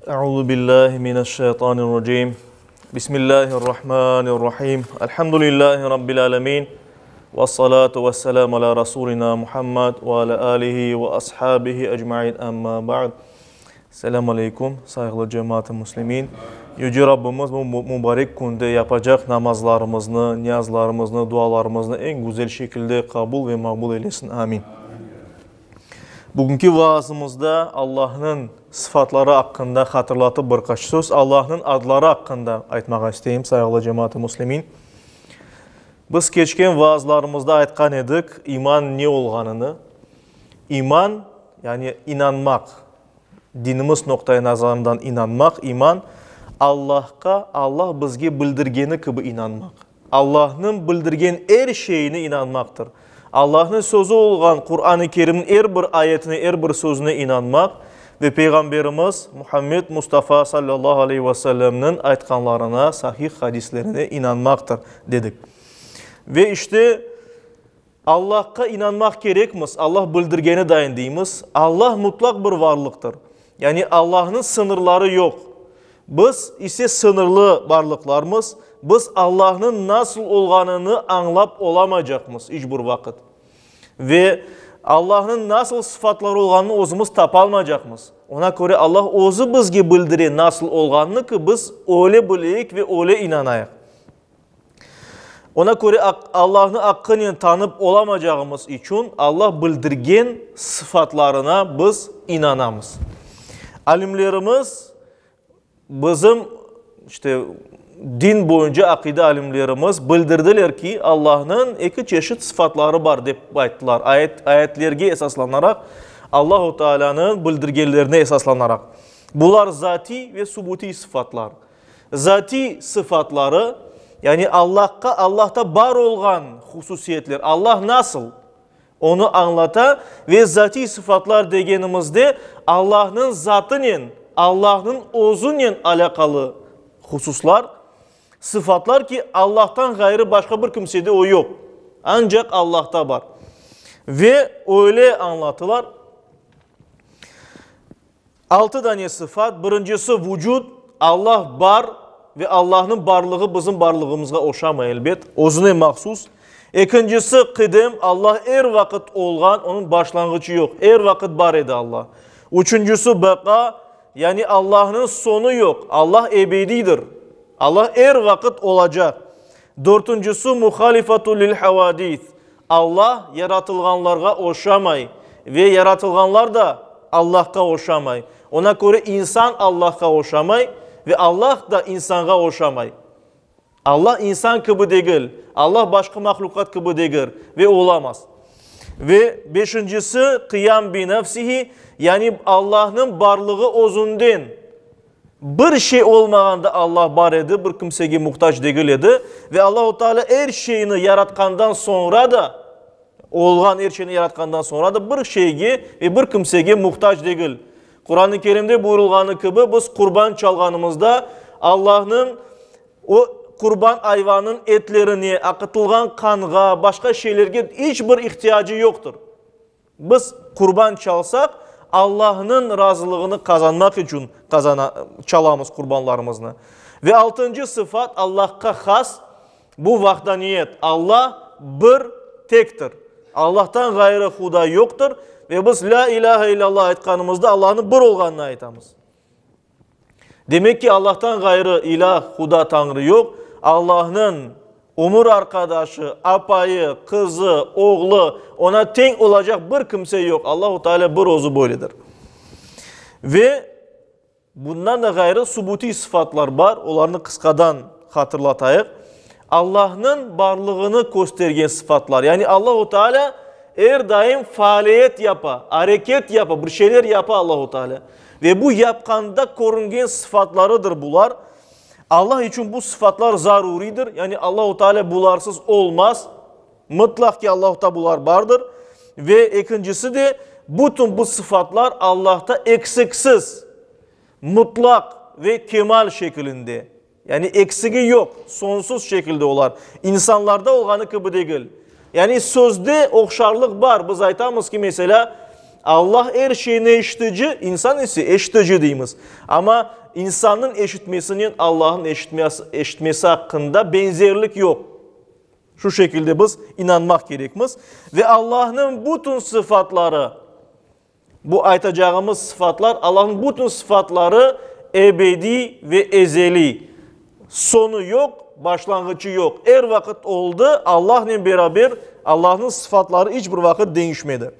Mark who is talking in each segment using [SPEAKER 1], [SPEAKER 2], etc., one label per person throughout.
[SPEAKER 1] Euzu billahi mineşşeytanirracim. Bismillahirrahmanirrahim. Elhamdülillahi rabbil alamin. Vessalatu vesselamu ala rasulina Muhammed ve ala alihi ve ashabihi ecmain. Amma ba'd. Selam aleykum, sayğılı cemaat-ı muslimin. Yüce Rabbimiz bu mübarek künde yapacaq namazlarımıznı, niyazlarımıznı, dualarımıznı eñ güzel şekilde qabul ve maqbul eylesin. Amin. Bugünki vaazımızda Allahnıñ sıfatları aqqında hatırlatıp bir qaç söz, Allahnıñ adları aqqında aytmağa isteyim, sayğılı cemaat-ı muslimin. Biz keçken vaazlarımızda aytqan edik, iman ne olğanını. İman, yani inanmaq, dinimiz noqta-i nazarından inanmaq, iman, Allahqa, Allah bizge bildirgeni kibi inanmaq. Allahnıñ bildirgen er şeyine inanmaqtır. Allahnıñ sözü olğan Quran-ı Kerimniñ er bir ayetine, er bir sözüne inanmaq ve Peyğamberimiz Muhammed Mustafa sallallahu aleyhi ve sellemniñ aytqanlarına, sahih hadislerine inanmaqtır, dedik. Ve işte, Allahqa inanmaq kerekmiz, Allah bildirgeni dayın deymiz. Allah mutlaq bir varlıqtır. Yani Allahnıñ sıñırları yoq. Biz ise sıñırlı varlıqlarmız, biz Allahnıñ nasıl olğanını añlap olamaycaqmız iç bir vaqıt. Ve Allahnıñ nasıl sıfatları olğanını özümiz tapalmaycaqmız. Ona köre Allah özü bizge bildire nasıl olğanını ki, biz öyle bileyik ve öyle inanayıq. Ona köre Allahnı aqqınen tanıp olamacağımız içün Allah bildirgen sıfatlarına biz inanamız. Alimlerimiz, bizim, işte, din boyunca aqide alimlerimiz bildirdiler ki, Allahnıñ eki çeşit sıfatları bar, dep ayttılar, ayet, ayetlerge esaslanaraq, Allahu Taalanıñ bildirgenlerine esaslanaraq. Bular zatiy ve subutiy sıfatlar. Zatiy sıfatları, yani Allahqa, Allahta bar olğan hususiyetler, Allah nasıl, onı añlata ve zatiy sıfatlar degenimizde Allahnıñ zatınen, Allahnıñ özünen alâqalı hususlar, sıfatlar ki, Allahtan ğayrı başqa bir kimsede o yoq, ancaq Allahta bar. Ve öyle añlatılar. Altı dane sıfat, birincisi, vucud, Allah bar ve Allahnıñ barlığı bizim barlığımızğa oşamay, elbet, özüne mahsus. Ekincisi, qidem, Allah er vaqıt olğan, onıñ başlanğıçı yoq, er vaqıt bar edi Allah. Üçüncisi, baqa, yani Allahnıñ soñu yoq, Allah ebediydir, Allah er vaqıt olacaq. Dörtüncisi, muhalifatu lil havadis, Allah yaratılğanlarğa oşamay ve yaratılğanlar da Allahqa oşamay. Ona köre insan Allahqa oşamay ve Allah da insanğa oşamay. Allah insan kibi degil, Allah başqa mahlüqat kibi degir ve olamaz. Ve beşincisi, qıyam bi nefsihi, yani Allahnıñ barlığı özünden. Bir şey olmağanda Allah bar edi, bir kimsege muhtac degil edi ve Allahu Teala er şeyni yaratqandan soñra da, olğan er şeyni yaratqandan soñra da bir şeyge ve bir kimsege muhtac degil. Quran-ı Kerimde buyurılğanı kibi, biz qurban çalğanımızda Allahnıñ o qurban ayvanıñ etlerine, aqıtılğan qanğa, başqa şeylerge iç bir ihtiyacı yoqtır. Biz qurban çalsaq, Allahnıñ razılığını qazanmaq içün qazana, çalamız qurbanlarımıznı. Ve altıncı sıfat Allahqa has, bu vahdaniyet, Allah bir, tektir. Allahtan ğayrı Huda yoqtır ve biz Lâ ilâhe illallah aytqanımızda Allahnıñ bir olğanını aytamız. Demek ki, Allahtan ğayrı ilâh, Huda, Tañrı yoq. Allahnıñ ömür arqadaşı, apayı, qızı, oğlu, oña teñ olacaq bir kimse yoq. Allahu Teala bir özü böyledir. Ve bundan da ğayrı subutiy sıfatlar bar, olarnı qısqadan hatırlatayıq. Allahnıñ barlığını köstergen sıfatlar, yani Allahu Teala er daim faaliyet yapa, areket yapa, bir şeyler yapa Allahu Teala. Ve bu yapqanda körüngen sıfatlarıdır bular. Allah içün bu sıfatlar zaruridir, yani Allahu Teala bularsız olmaz. Mıtlaq ki Allahta bular bardır. Ve ekincisi de, bütün bu sıfatlar Allahta eksiksiz, mutlaq ve kemal şekilinde. Yani eksigi yoq, soñsuz şekilde olar. İnsanlarda olğanı kibi degil. Yani sözde oqşarlıq bar. Biz aytamız ki, meselâ, Allah er şeyni eşitici, insan ise eşitici deymiz. Amma insannıñ eşitmesinen Allahnıñ eşitmesi aqqında beñzerlik yoq. Şu şekilde biz inanmaq kerekmiz. Ve Allahnıñ bütün sıfatları, bu aytacağımız sıfatlar, Allahnıñ bütün sıfatları ebediy ve ezeliy. Soñu yoq, başlanğıçı yoq. Er vaqıt oldı, Allahnen beraber Allahnıñ sıfatları iç bir vaqıt deñişmedi.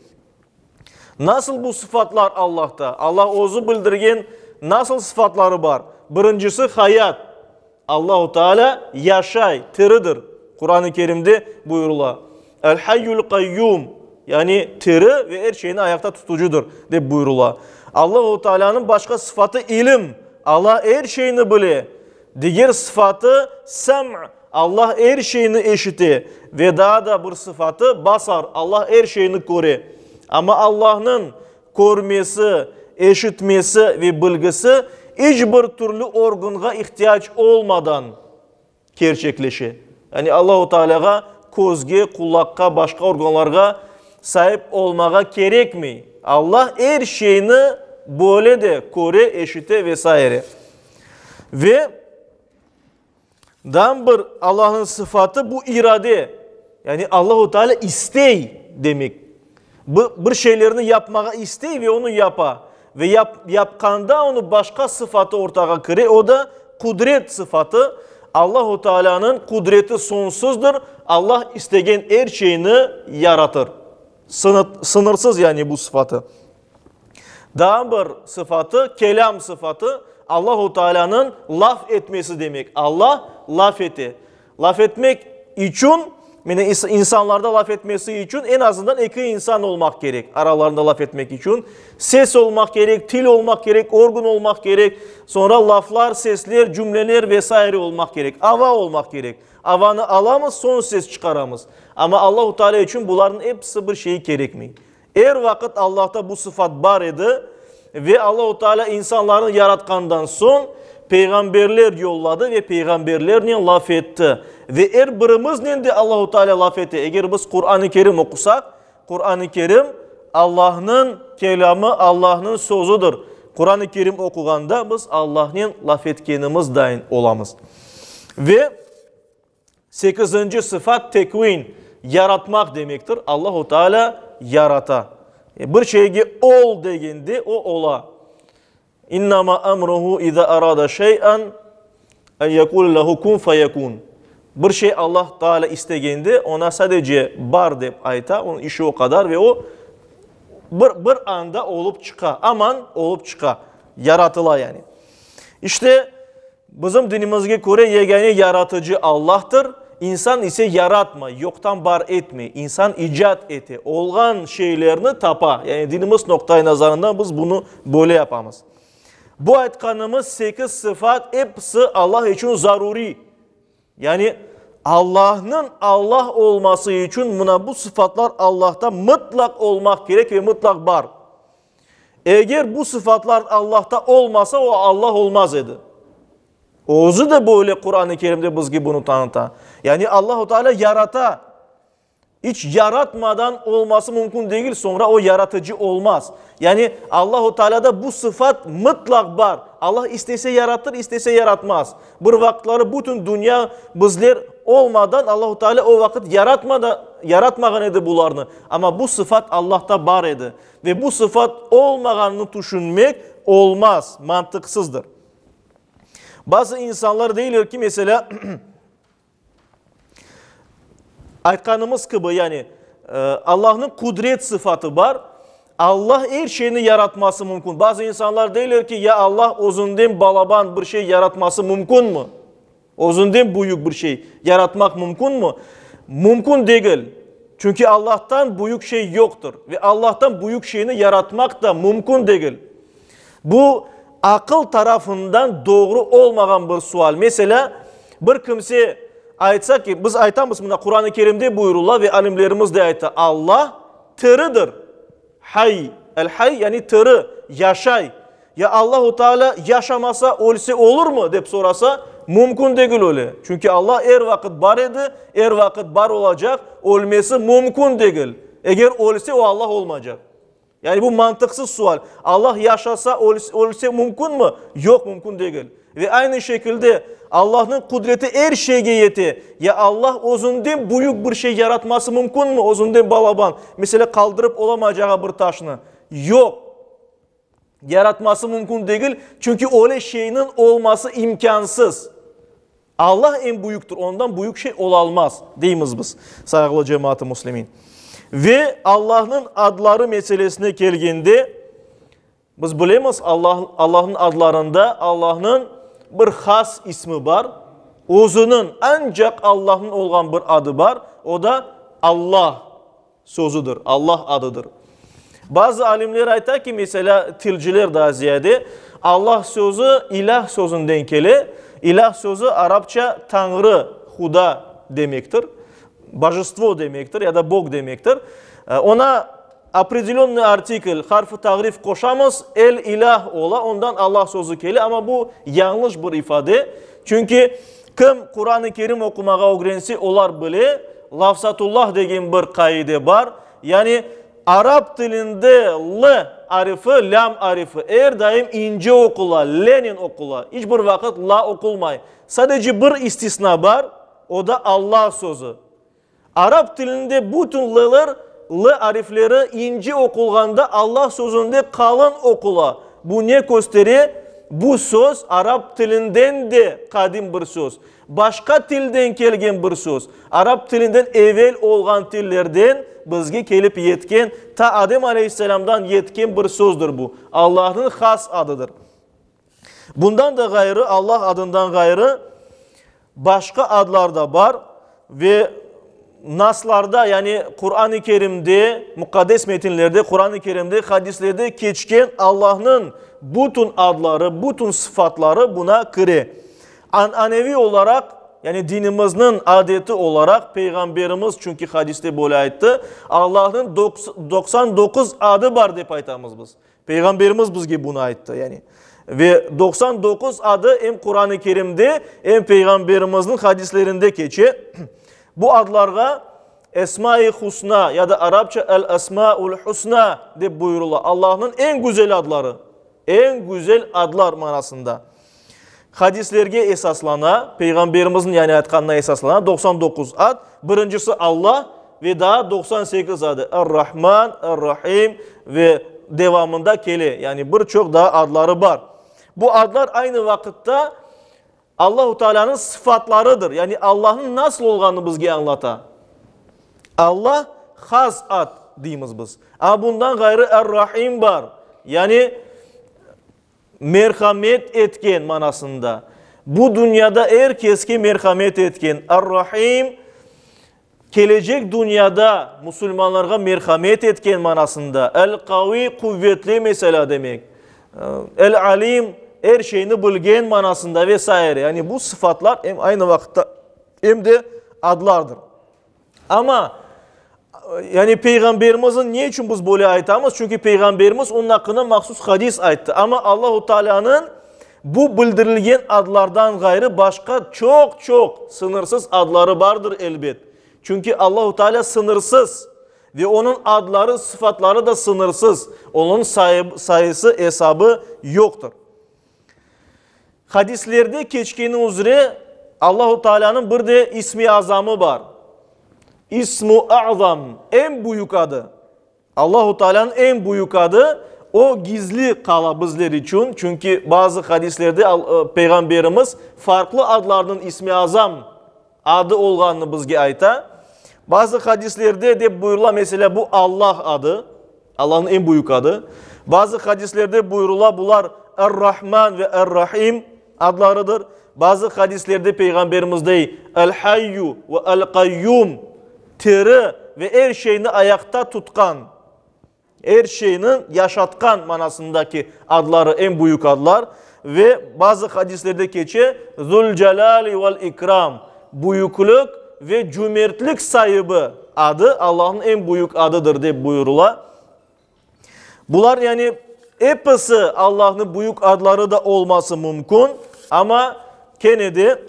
[SPEAKER 1] Nasıl bu sıfatlar Allahta? Allah özü bildirgen nasıl sıfatları bar? Birincisi, hayat. Allahu Teala yaşay, tiridir. Quran-ı Kerimde buyurıla, El-Hayyul Qayyum, yani tiri ve er şeyni ayaqta tutucıdır, dep buyurıla. Allahu Tealanıñ başqa sıfatı ilim, Alla er şeyni bile. Diger sıfatı sem', Alla er şeyni eşite. Ve daa da bir sıfatı basar, Alla er şeyni köre. Amma Allanıñ körmesi, eşitmesi ve bilgisi iç bir türlü organğa ihtiyac olmadan kerçekleşe. Yani Allahu Tealâğa közge, qulaqqa, başqa organlarğa saip olmağa kerekmey. Allah er şeyni böyle de köre, eşite ve saire. Ve Daa bir Allahnıñ sıfatı bu irade, yani Allahu Teala istey demek. Bir şeylerni yapmağa istey ve onı yapa. Ve yapqanda onı başqa sıfatı ortağa kire, o da qudret sıfatı. Allahu Tealanıñ qudreti soñsuzdır, Allah istegen er şeyni yaratır. Sıñırsız yani bu sıfatı. Daa bir sıfatı, kelâm sıfatı, Allahu Taalânıñ laf etmesi demek. Alla laf ete. Laf etmek içün, mine, insanlarda laf etmesi içün eñ azından eki insan olmaq kerek, aralarında laf etmek içün. Ses olmaq kerek, til olmaq kerek, organ olmaq kerek, soñra laflar, sesler, cümleler ve saire olmaq kerek, ava olmaq kerek. Avanı alamız, soñ ses çıqaramız. Amma Allahu Teala içün bularnıñ episi bir şeyi kerekmey. Er vaqıt Allahta bu sıfat bar edi ve Allahu Teala insanlarnı yaratqandan soñ peyğamberler yolladı ve peyğamberlernen laf etti. Ve er birimiznen de Allahu Teala laf ete. Eger biz Quran-ı Kerim oqusaq, Quran-ı Kerim Allahnıñ kelâmı, Allahnıñ sözüdir. Quran-ı Kerim oquğanda biz Allahnen laf etkenimiz dayın olamız. Ve Sekizinci sıfat tekvin, yaratmaq demektir. Allahu Teala yarata. Bir şeyge ol degende o ola. İnnama emruhu iza arada şey'en en yekule lehu kun feyekun. Bir şey Allah Teala istegende ona sadece bar dep ayta, onıñ işi o qadar ve o bir, bir anda olıp çıqa, aman olıp çıqa, yaratıla yani. İşte Bizim dinimizge köre yegâne yaratıcı Allahtır, insan ise yaratmay, yoqtan bar etmey, insan icat ete, olğan şeylerni tapa. Yani dinimiz noqtai nazarından biz bunı böyle yapamız. Bu aytqanımız sekiz sıfat episi Allah içün zaruriy. Yani Allahnıñ Allah olması içün mına bu sıfatlar Allahta mıtlaq olmaq kerek ve mıtlaq bar. Eger bu sıfatlar Allahta olmasa, o Allah olmaz edi. Özü de böyle Quran-ı Kerimde bizge bunı tanıta. Yani Allahu Teala yarata. İç yaratmadan olması mümkün degil, soñra o yaratıcı olmaz. Yani Allahu Tealada bu sıfat mıtlaq bar. Allah istese yaratır, istese yaratmaz. Bir vaqıtları bütün dünya bizler olmadan Allahu Teala o vaqıt yaratmadan, yaratmağan edi bularnı. Amma bu sıfat Allahta bar edi. Ve bu sıfat olmağanını tüşünmek olmaz, mantıqsızdır. Bazı insanlar deyler ki, meselâ, aytqanımız kibi, yani Allahnıñ qudret sıfatı bar, Allah er şeyni yaratması mümkün. Bazı insanlar deyler ki, ya Allah özünden balaban bir şey yaratması mümkünmi? Özünden büyük bir şey yaratmaq mümkünmi? Mümkün degil. Çünki Allahtan büyük şey yoqtır ve Allahtan büyük şeyni yaratmaq da mümkün degil. Bu, aqıl tarafından doğru olmağan bir sual. Meselâ, bir kimse aytsa ki, biz aytamız, mına Quran-ı Kerimde buyurıla ve alimlerimiz de ayta, Allah tiridir. Hay, el-hay, yani tiri, yaşay. Ya Allahu Teala yaşamasa, ölse olurmı, dep sorasa, mümkün degil öyle. Çünki Alla er vaqıt bar edi, er vaqıt bar olacaq, ölmesi mümkün degil. Eger ölse, o Alla olmaycaq. Yani bu mantıqsız sual. Allah yaşasa, ölse mümkünmi? Yoq, mümkün degil. Ve aynı şekilde Allahnıñ qudreti er şeyge yete. Ya Allah özünden büyük bir şey yaratması mümkünmi, özünden balaban, meselâ, qaldırıp olamayacağı bir taşnı? Yoq. Yaratması mümkün degil, çünki öyle şeyniñ olması imkânsız. Allah eñ büyüktir, ondan büyük şey olalmaz, deymiz biz, sayğılı cemaat-ı müslimin. Ve Allahnıñ adları meselesine kelgende, biz bilemiz, Allah, Allahnıñ adlarında Allahnıñ bir has ismi bar, özüniñ, ancaq Allahnıñ olğan bir adı bar, o da Allah sözüdir, Allah adıdır. Bazı alimler ayta ki, meselâ, tilciler daa ziyade, Allah sözü ilâh sözünden kele, ilâh sözü arapça Tañrı, Huda demektir, bojestvo demektir ya da Bog demektir. Oña opredelönnıy artikl, harf-ı tağrif qoşamız, el-ilâh ola, ondan Allah sözü kele, amma bu yañlış bir ifade, çünki kim Quran-ı Kerim oqumağa ögrense, olar bile, Lafzatullah degen bir qaide bar, yani arap tilinde l arifi, lâm arifi er daim ince oqula, l-nen oqula, iç bir vaqıt la oqulmay. Sadece bir istisna bar, o da Allah sözü. Arap tilinde bütün l-ler, l arifleri ince oqulğanda Allah sözünde qalın oqula. Bu ne köstere? Bu söz arap tilinden de qadim bir söz. Başqa tilden kelgen bir söz. Arap tilinden evel olğan tillerden bizge kelip yetken, ta Adem aleyhisselâmdan yetken bir sözdür bu. Allahnıñ has adıdır. Bundan da ğayrı, Allah adından ğayrı, başqa adlar da bar ve naslarda, yani Quran-ı Kerimde, muqaddes metinlerde, Quran-ı Kerimde, hadislerde keçken Allahnıñ bütün adları, bütün sıfatları buna kire. Ananeviy olaraq, yani dinimizniñ adeti olaraq, Peyğamberimiz, çünki hadiste böyle ayttı, Allahnıñ 99 adı bar dep aytamız biz. Peyğamberimiz bizge bunı ayttı, yani. Ve 99 adı em Quran-ı Kerimde, em Peyğamberimizniñ hadislerinde keçe. Bu adlarğa Esma-i Husna ya da arapça El-Esmaul Husna dep buyurıla. Allahnıñ eñ güzel adları, eñ güzel adlar manasında. Hadislerge esaslana, Peyğamberimizniñ yani aytqanına esaslana, 99 ad. Birincisi Allah ve daa 98 adı, Er-Rahman, Er-Rahim ve devamında kele, yani bir çoq daa adları bar. Bu adlar aynı vaqıtta Allahu Teala'nıñ sıfatlarıdır, yani Allahnıñ nasıl olğanını bizge añlata. Allah has ad deymiz biz. Amma bundan ğayrı Er-Rahim bar, yani merhamet etken manasında. Bu dünyada er keske merhamet etken Er-Rahim, kelecek dünyada musulmanlarğa merhamet etken manasında. El-Qavi, quvetli meselâ demek. El-Alim, er şeyni bilgen manasında ve saire. Yani bu sıfatlar em aynı vaqıtta em de adlardır. Amma, yani Peyğamberimizniñ ne içün biz böyle aytamız? Çünki Peyğamberimiz onıñ aqqında mahsus hadis ayttı. Amma Allahu Taalânıñ bu bildirilgen adlardan ğayrı başqa çoq-çoq sıñırsız adları bardır, elbet. Çünki Allahu Taalâ sıñırsız ve onıñ adları, sıfatları da sıñırsız, onıñ sayısı, esabı yoqtır. Hadislerde keçkeni üzre Allahu Taalânıñ bir de ismi azamı bar. İsmu A'zam, eñ büyük adı. Allahu Taalânıñ eñ büyük adı, o gizli qala bizler içün, çünki bazı hadislerde Peyğamberimiz farqlı adlarnıñ ismi azam adı olğanını bizge ayta. Bazı hadislerde dep buyurıla, meselâ, bu Allah adı, Allahnıñ eñ büyük adı. Bazı hadislerde buyurıla, bular Er-Rahman ve Er-Rahim adlarıdır. Bazı hadislerde Peyğamberimiz dey, El-Hayyu ve El-Qayyum, tiri ve er şeyni ayaqta tutqan. Er şeyni yaşatqan manasındaki adları eñ büyük adlar ve bazı hadislerde keçe, Zul-Celali vel-İkram, büyüklik ve cümertlik saibi adı Allahnıñ eñ büyük adıdır dep buyurıla. Bular yani episi Allahnıñ büyük adları da olması mümkün, amma kene de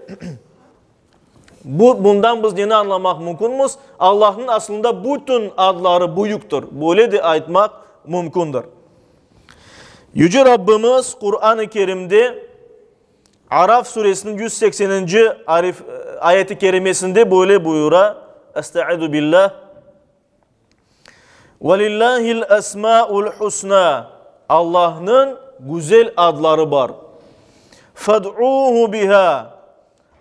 [SPEAKER 1] Bu, bundan biz neni añlamaq mümkünmiz? Allahnıñ aslında bütün adları büyüktir. Böyle de aytmaq mümkündir. Yüce Rabbimiz Quran-ı Kerimde Araf suresiniñ 180-nci ayeti kerimesinde böyle buyura, Estaizu billah, Velillâhil esmâul husnâ, Allahnıñ güzel adları bar. Fed'ûhu biha,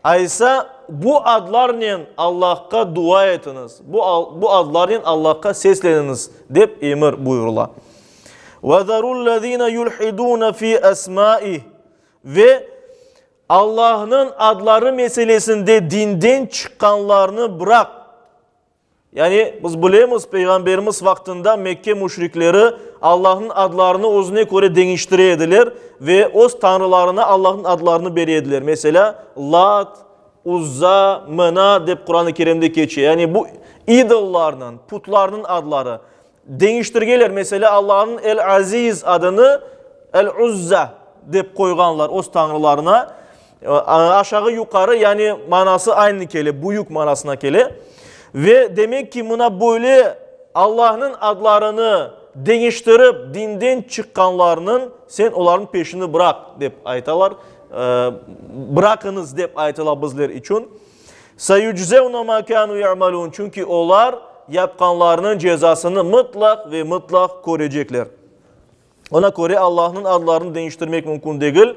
[SPEAKER 1] aysa bu adlarnen Allahqa dua etiñiz, bu adlarnen Allahqa sesleniñiz, dep emir buyurıla. Ve-zerûl-lezîne yulhidûne fî esmâih, ve Allahnıñ adları meselesinde dinden çıqqanlarnı bıraq. Yani, biz bilemiz, Peyğamberimiz vaqtında Mekke müşrikleri Allahnıñ adlarını özüne köre deñiştire ediler ve öz tañrılarına Allahnıñ adlarını bere ediler. Meselâ, Lat, Uzza, Mena dep Quran-ı Kerimde keçe. Yani, bu idollarnıñ, putlarnıñ adları. Deñiştirgenler, meselâ, Allahnıñ El-Aziz adını El-Uzza dep qoyğanlar öz tañrılarına. Aşağı-yuqarı, yani manası aynı kele, büyük manasına kele. Ve demek ki, mına böyle Allahnıñ adlarını deñiştirip dinden çıqqanlarnıñ, sen olarnıñ peşini bıraq, dep aytalar, bıraqıñız, dep aytıla bizler içün. Seyuczevne ma kânû ya'melûn, çünki olar yapqanlarınıñ cezasını mıtlaq ve mıtlaq körecekler. Ona köre Allahnıñ adlarını deñiştirmek mümkün degil.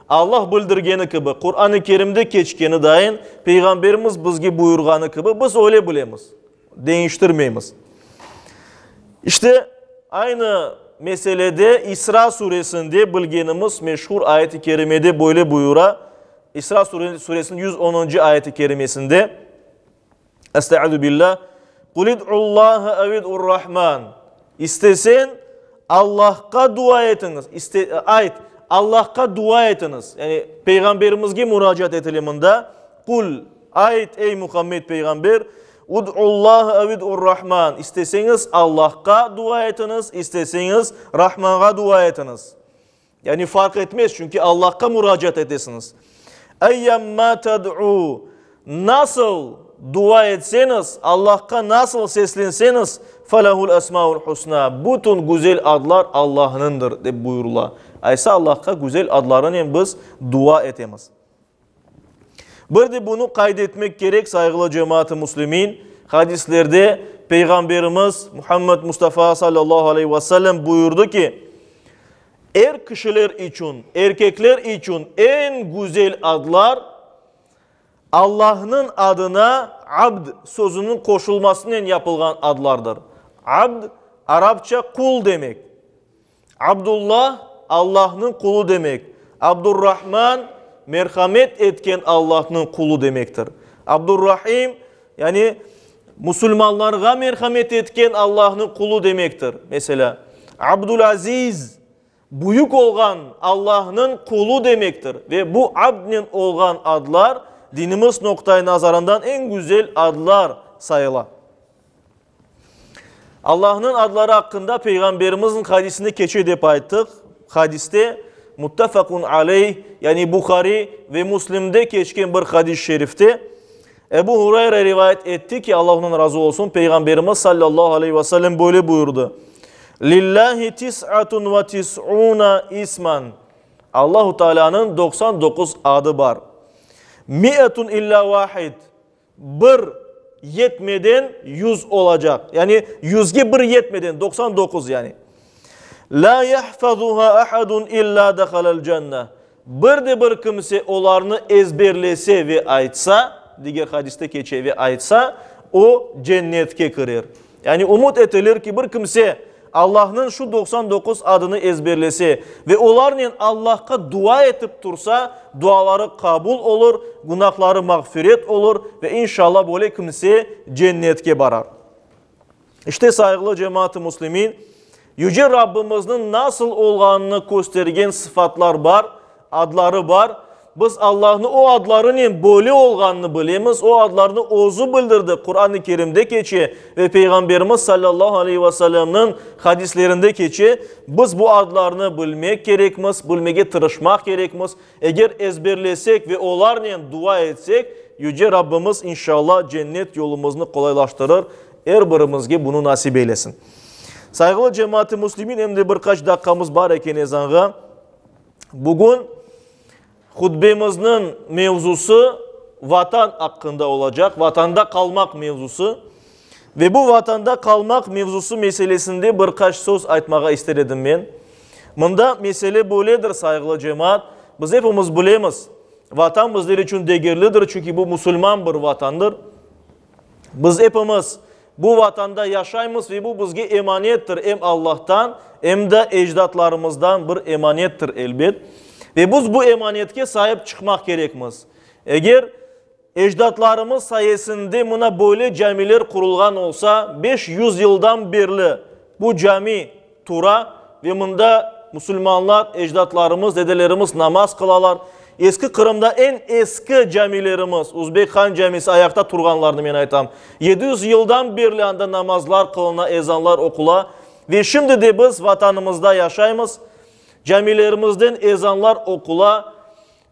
[SPEAKER 1] Allah bildirgeni kibi, Quran-ı Kerimde keçkeni dayın, Peyğamberimiz bizge buyurğanı kibi, biz öyle bilemiz, deñiştirmeymiz. İşte, aynı meselede İsra suresinde bilgenimiz meşhur ayet-i kerimede böyle buyura, İsra suresiniñ 110-ncı ayet-i kerimesinde, Estaizu billah, Qul id'ullaha ev id'ur-Rahman. İsteseñ, Allahqa dua etiñiz. İste, ayt, Allahqa dua etiñiz. Yani, Peyğamberimizge muracaat etile mında. Qul, ayt, ey Muhammed Peyğamber, Ud'ullaha ev id'ur-Rahman. İsteseñiz, Allahqa dua etiñiz, isteseñiz, Rahmanğa dua etiñiz. Yani farq etmez, çünki Allahqa muracaat etesiñiz. Eyyamma ted'u, nasıl dua etseñiz, Allahqa nasıl seslenseñiz, felehul esmaul husna, bütün güzel adlar Allahnıñdır, dep buyurıla. Aysa Allahqa güzel adlarınen biz dua etemiz. Bir de bunı qayd etmek kerek, sayğılı cemaat-ı müslimin, hadislerde Peyğamberimiz Muhammed Mustafa sallallahu aleyhi ve sellem buyurdı ki, er kişiler içün, erkekler içün eñ güzel adlar Allahnıñ adına abd sözüniñ qoşulmasınen yapılğan adlardır. Abd, arapça qul demek. Abdullah, Allahnıñ qulu demek. Abdurrahman, merhamet etken Allahnıñ qulu demektir. Abdurrahim, yani musulmanlarğa merhamet etken Allahnıñ qulu demektir. Meselâ, Abdulaziz, büyük olğan Allahnıñ qulu demektir. Ve bu abdnen olğan adlar dinimiz noqtai nazarından eñ güzel adlar sayıla. Allahnıñ adları aqqında Peyğamberimizniñ hadisinde keçe dep ayttıq. Hadiste, muttefaqun aleyh, yani Buhari ve Müslimde keçken bir hadis-i şerifte, Ebu Hurayra rivayet etti ki, Allah ondan razı olsun, Peyğamberimiz sallallahu aleyhi ve sellem böyle buyurdı, Lillahi tis'atun ve tis'una isman, Allahu Teala'nıñ 99 adı bar. Mi'etun illa vahid, Bir yetmeden yuz olacaq. Yani yuzge bir yetmeden, 99 yani. La yahfazuha ahadun illa dehalel cenne. Bir de bir kimse olarnı ezberlese ve aytsa, diger hadiste keçe ve aytsa, o cennetke kirer. Yani ümüt etilir ki, bir kimse Allahnıñ şu 99 adını ezberlese ve olarnen Allahqa dua etip tursa, duaları qabul olur, günahları mağfiret olur ve inşallah böyle kimse cennetke barar. İşte, sayğılı cemaat-ı müslimin, Yüce Rabbimizniñ nasıl olğanını köstergen sıfatlar bar, adları bar. Biz Allahnı o adlarınen böyle olğanını bilemiz, o adlarnı Özü bildirdi, Quran-ı Kerimde keçe ve Peyğamberimiz sallallahu aleyhi ve sellemniñ hadislerinde keçe. Biz bu adlarnı bilmek kerekmiz, bilmege tırışmaq kerekmiz. Eger ezberlesek ve olarnen dua etsek, Yüce Rabbimiz inşallah cennet yolumıznı qolaylaştırır, er birimizge bunı nasip eylesin. Sayğılı cemaat-ı müslimin, em de bir qaç daqqamız bar eken ezanğa. Bugün hutbemizniñ mevzusı Vatan aqqında olacaq, Vatanda qalmaq mevzusı. Ve bu Vatanda qalmaq mevzusı meselesinde bir qaç söz aytmağa ister edim men. Mında mesele böyledir, sayğılı cemaat, biz epimiz bilemiz, Vatan bizler içün degerlidir, çünki bu musulman bir Vatandır. Biz epimiz bu Vatanda yaşaymız ve bu bizge emanettir, em Allahtan, em de ecdatlarımızdan bir emanettir, elbet. Ve biz bu emanetke saip çıqmaq kerekmiz. Eger ecdatlarımız sayesinde mına böyle camiler qurulğan olsa, 500 yıldan berli bu cami tura ve mında musulmanlar, ecdatlarımız, dedelerimiz namaz qılalar. Eski Qırımda eñ eski camilerimiz, Uzbek Han camisi ayaqta turğanlarını men aytam. 700 yıldan berli anda namazlar qılına, ezanlar oqula ve şimdi de biz Vatanımızda yaşaymız, camilerimizden ezanlar oqula,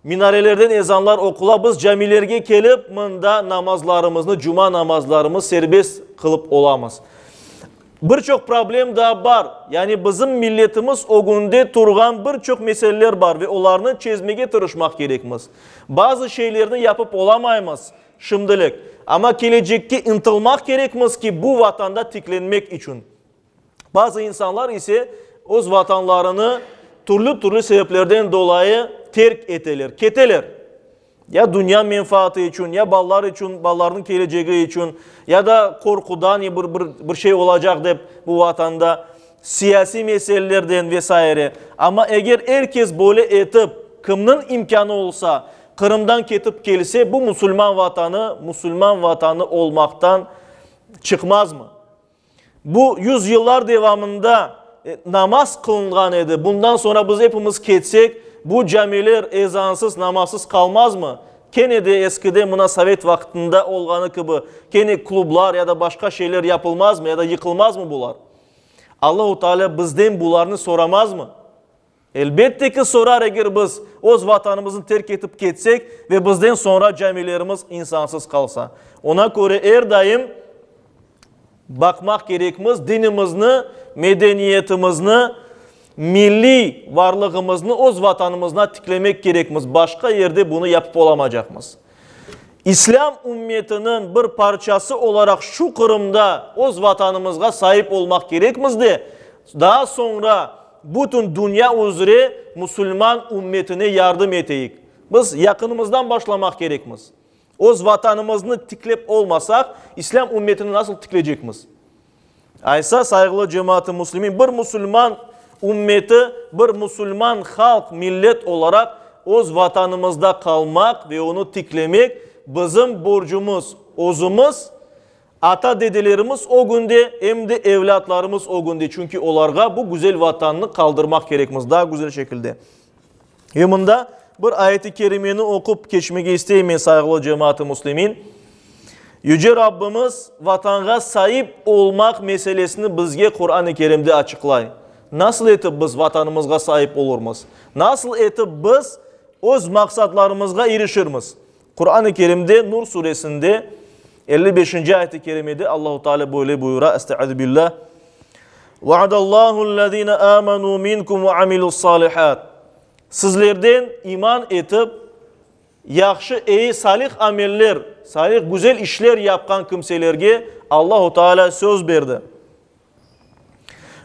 [SPEAKER 1] Minarelerden ezanlar oqula, biz camilerge kelip, mında namazlarımıznı, cuma namazlarımız serbest qılıp olamız. Bir çoq problem daa bar, yani bizim milletimiz ögünde turğan bir çoq meseleler bar ve olarnı çezmege tırışmaq kerekmiz. Bazı şeylerni yapıp olamaymız şimdilik, amma kelecekke ıntılmaq kerekmiz ki, bu vatanda tiklenmek içün. Bazı insanlar ise öz vatanlarını türlü-türlü sebeplerden dolayı terk eteler, keteler. Ya dünya menfaatı içün, ya balalar içün, balalarnıñ kelecegi içün, ya da qorqudan, ya bir, bir, bir şey olacaq dep bu vatanda, siyasiy meselelerden ve saire. Amma eger er kes böyle etip, kimniñ imkânı olsa, Qırımdan ketip kelse, bu musulman vatanı, musulman vatanı olmaqtan çıqmazmı? Bu yüzyıllar devamında namaz qılınğan edi. Bundan soñra biz epimiz ketsek, bu camiler ezansız, namazsız qalmazmı? Kene de eskide mına sovet vaqtında olğanı kibi, kene klublar ya da başqa şeyler yapılmazmı ya da yıqılmazmı bular? Allahu Teala bizden bularnı soramazmı? Elbette ki, sorar, eger biz öz Vatanımıznı terk etip ketsek ve bizden soñra camilerimiz insansız qalsa. Ona köre er daim baqmaq kerekmiz, dinimizni, medeniyetimizni, milliy varlığımıznı öz Vatanımızna tiklemek kerekmiz, başqa yerde bunı yapıp olamacaqmız. İslâm ümmetiniñ bir parçası olaraq şu Qırımda öz Vatanımızğa saip olmaq kerekmiz de, daa soñra bütün dünya üzre musulman ümmetine yardım eteyik. Biz yaqınımızdan başlamaq kerekmiz. Öz Vatanımıznı tiklep olmasaq, İslâm ümmetini nasıl tiklecekmiz? Aysa, sayğılı cemaat-ı müslimin, bir musulman ümmeti, bir musulman halq, millet olaraq öz Vatanımızda qalmaq ve onı tiklemek bizim borcumız, özümiz, ata-dedelerimiz ögünde, em de evlâtlarımız ögünde, çünki olarğa bu güzel Vatannı qaldırmaq kerekmiz daa güzel şekilde. Ve mında bir ayet-i kerimeni oqup keçmege isteyim men, sayğılı cemaat-ı müslimin. Yüce Rabbimiz Vatanğa saip olmaq meselesini bizge Quran-ı Kerimde açıqlay. Nasıl etip biz Vatanımızğa saip olurmız? Nasıl etip biz öz maqsatlarımızğa irişirmiz? Quran-ı Kerimde Nur suresinde 55-nci ayet-i kerimede Allahu Teala böyle buyura, Estaizu billah, Va'adallahu-llezine amenu minkum ve amilus-salihat. Sizlerden iman etip, yahşı, eyi, salih ameller, salih, güzel işler yapqan kimselerge Allahu Teala söz berdi.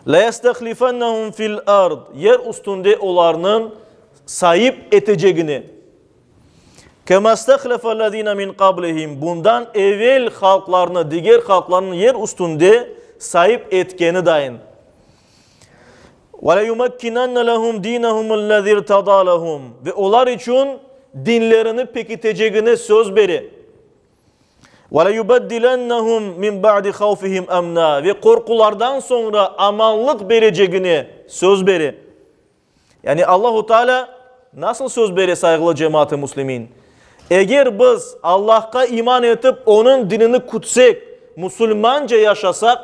[SPEAKER 1] Leyestehlifennehum fil ard, yer üstünde olarnıñ saip etecegine. Kemastehlefellezine min qablihim, bundan evel halqlarnı, diger halqlarnı yer üstünde saip etkeni dayın. Ve leyumekkinenne lehum dinehumullezirtada lehum, ve olar içün dinlerini pekitecegine söz bere. Ve leyubeddilennehum min ba'di havfihim emna, ve qorqulardan soñra amanlıq berecegine söz bere. Yani Allahu Teala nasıl söz bere, sayğılı cemaat-ı müslimin? Eger biz Allahqa iman etip, Onıñ dinini kütsek, musulmanca yaşasaq,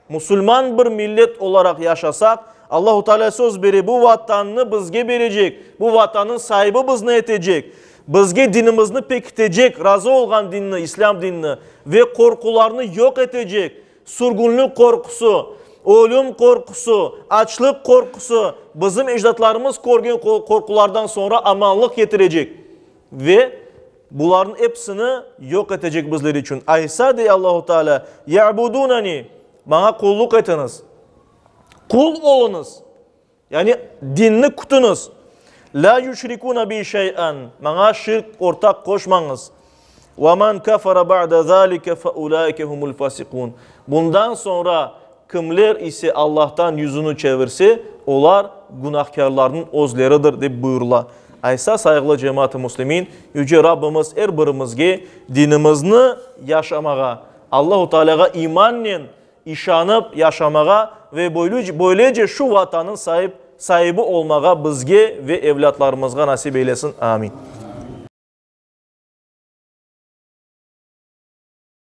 [SPEAKER 1] musulman bir millet olaraq yaşasaq, Allahu Teala söz bere, bu vatannı bizge berecek, bu vatannıñ saibi bizni etecek, bizge dinimizni pekitecek, razı olğan dinni, İslâm dinini, ve qorqularnı yoq etecek, sürgünlik qorqusı. Ölüm qorqusı, açlıq qorqusı, bizim ecdatlarımız körgen qorqulardan soñra amanlıq ketirecek ve bularnıñ episini yoq etecek bizler içün. Aysa, dey Allahu Teala, Ya'budunani, maña qulluq etiñiz, qul oluñız. Yani dinni kütüñiz. La yüşrikuna bi şey'an, maña şirk ortaq qoşmañız. Ve men kefere ba'de zalike fe ulaike humul fasiqun. Bundan soñra kimler ise Allahtan yüzüni çevirse, olar günahkârlarnıñ özleridir, dep buyurıla. Aysa, sayğılı cemaat-ı müslimin, Yüce Rabbimiz er birimizge dinimizni yaşamağa, Allahu Tealâğa imannen işanıp yaşamağa ve böylece şu Vatannıñ saip saibi olmağa bizge ve evlâtlarımızğa nasip eylesin. Amin.